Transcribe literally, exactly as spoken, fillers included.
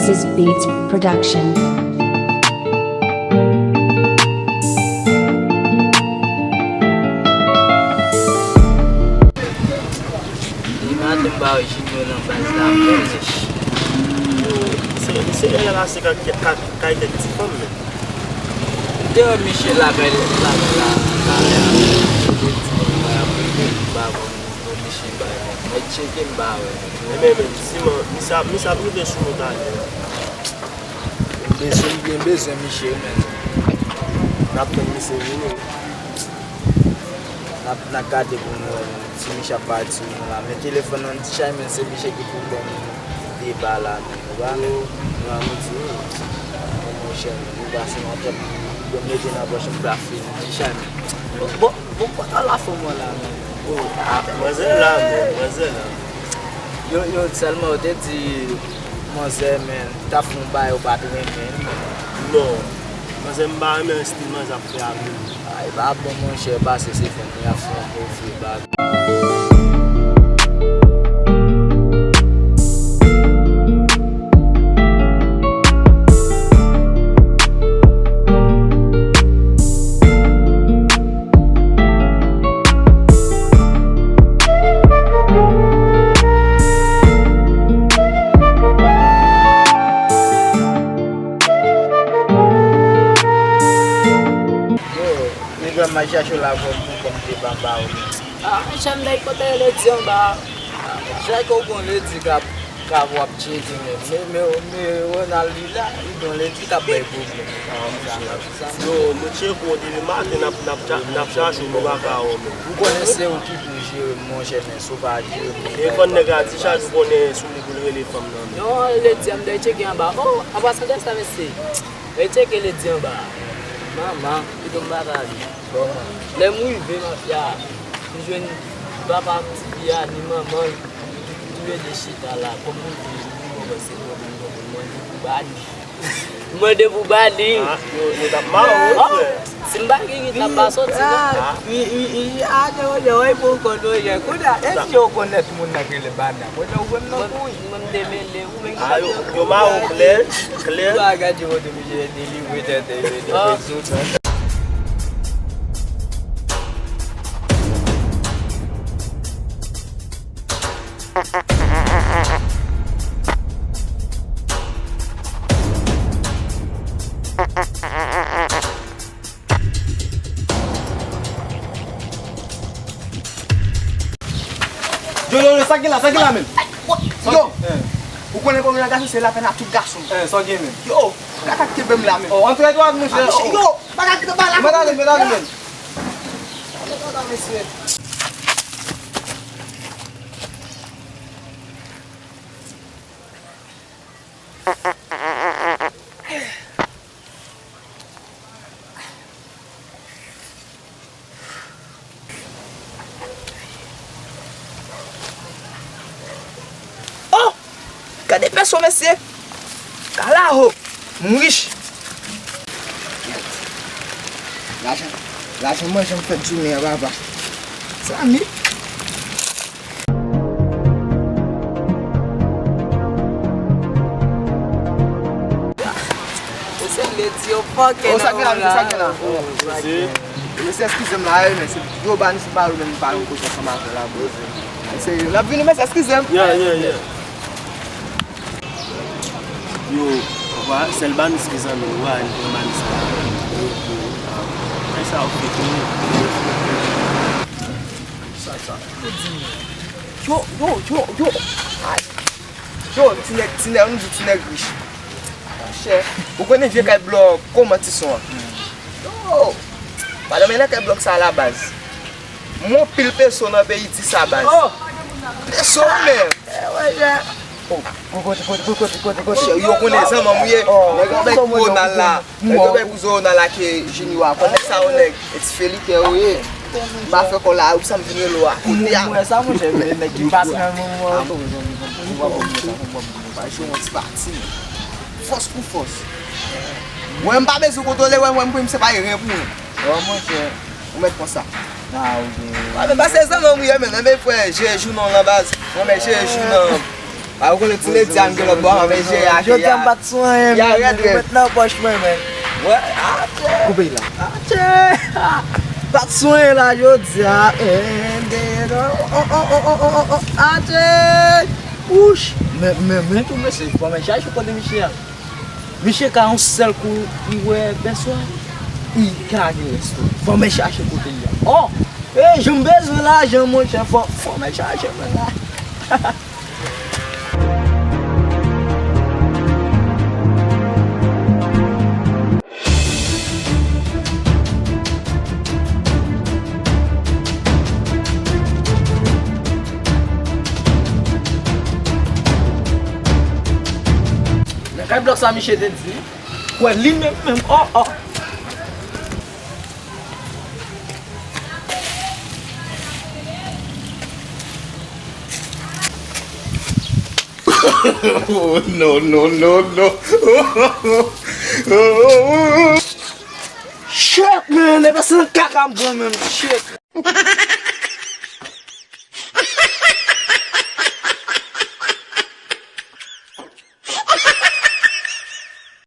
This is Beats Production. Li maten m ba wè Junior nan baz la, bèl mèch. Yo, se, se lè la se ka, ka, ka kèk ti fanm, men. M te wè Michel lakay, lakay la, talè a. M te di, mwen, mwen, m pa konn, bon, Michel bay, mwen tcheke m pa wè. Ebyen, men, siman, misye ap, misye ap rive sou nou talè. M bezwen, m byen bezwen Michel, men. N ap tann misye vini. N ap, n ap gade pou nou wè, si Michel ap pati ou non la. Men telefòn nan ti chay, men se Michel ki pou ban nou deba la, men. Ou pa, men, nou a nou di, men. Bon, monchè, men, nou pase nan tèt, bon, m mete nan pòch, m frape, men, ti chay, men. Bon, bon, bon, kòman la fanm ou la, men? Oh, ah, manzè la, men, manzè la. Yo, yo, sèlman yo te di, manzè, men, t ap fè yon bagay ou pa t renmen, men. Non. Manzè, m pa renmen stil manzè ap fè a menm. Ay, pa bon, monchè, pase se fanm, y ap fè yon gwo vye bagay. Yo, li jwenn m al chache w la pou, pou, pou m te ba, ba w li. Ah, monchè, m dèy kote Ledi anba. Ah, monchè, ke w gon Ledi k ap, k ap w ap tcheke menm. Men, men, men Ronald li la, li gon Ledi k ap bay pwoblèm. Ah, monchè. Yo, nou tcheke w depi maten, n ap, n ap cha-, n ap chache w, nou pa ka wè w menm. Ou konnen se ou ki pou jere m, monchè, men si w pa jere m, e fò nèg la di chak jou konnen sou li pou l rele fanm nan, men. Non, Ledi a m dèy tcheke anba. Oh, anba sandal sa, mesye. Mwen tcheke Ledi anba a. Manman, pito m pa ka ri. Kòman? Lè m rive mafya a, m jwenn papa ti fi a, ni manman l, tou le de chita la. Kòm nou di, nou kòmanse pwoblèm, pwoblèm, mande pou Bani. Mande pou Bani. Ah, yo, yo t ap mare w, frè. Si m pa gen rit la, m pa soti, non. Ah, wi, wi, wi, ah, yo, yo, wi, pou konnen, konnen, èske yo konèt moun nan ki rele Bani a? Konnen ou wè m nan kouri. Mwen, m te mele, ou menm. Ah, yo, yo mare w klè, klè. Ou pa gade kote misye delivre tèt, delivre tout. Yo, yo, yo, sa gen la, sa gen la menm? Yo! Ou konnen kòman gason se lapèn a tout gason. Eh, sa gen menm? Yo, kaka kenbe m la menm. Oh, antre dwat, monchè. Yo, pa ka kite ba la. Mwen ale, mwen ale menm. Oh! Gade pèso, mesye! Kalaho! M rich! Lajan, lajan manje m fè jounen an, papa. Zanmi! Ou se Ledi, yo fòkè nan ou la. Oh, sa gen la, mesye, sa gen la. Oh, sa gen. Mesye, eskize m la, wi, men se yo ba nou, se ba yo menm, pa yon kote ansanm avè la, bro. Se, l ap vini, mesye, eskize m. Yeah, yeah, yeah. Yo, papa, sèl banis ki zanmi w, wa, li pran banis la. Yo, yo, ah, men sa w fete. Sa, sa, yo di m. Yo, yo, yo, yo. Ay. Yo, ti nèg, ti nèg, nou di ti nèg rich. Monchè, ou konnen vye kay blòk, kòman ti son an? Yo, pa nan men nan kay blòk sa a la baz. Mwen pil peso nan peyi di sa baz. Oh! Peso menm. Eh, wè, jè. Oh, kote, kote, kote, kote, kote, kote. Yo konnen zanmanm ou ye. Oh, nèg yo bay pou Ronald la. Nèg yo bay pou Ronald la ke Junior a. Konnen sa yo nèg. E ti felike ou ye. M pa fè kò la, ou sa m vin rele w a kote a. Mwen sa, monchè, men nèg ki pase nan moman an. Pa jwe yon ti pati. Fòs pou fòs. Wè, m pa bezwen kontwole, wè, wè, m pou m se pa ren pou mwen. Wè, monchè. Ou mèt konsa. Ah, ok. Wè, men pase zanmanm ou ye, men, men frè, jeye jounen w lan baz. Mwen, men jeye jounen w lan. A, ou konnen ti ledi a m gen lòt bò, men jere a. Jodi a m pa t sou anyen, men, men, ou met nan pòch mwen, men. Wè, atè. Koupe la. Atè. Pa t sou anyen la, jodi a. Atè. Wouch. Men, men, men tou mesye, fò men chache kote misye a. Misye ka yon sèl kou, li wè bèswa, li ka gen rès tou. Fò men chache kote li a. Oh! E, jan m bezwen lajan, monchè, fò, fò men chache mwen la. Nan kay blòk sa misye te di, kwè li menm menm, oh, oh. Oh, no, no, no, no. Shit, man, e pa se nan kaka m pran menm, shit.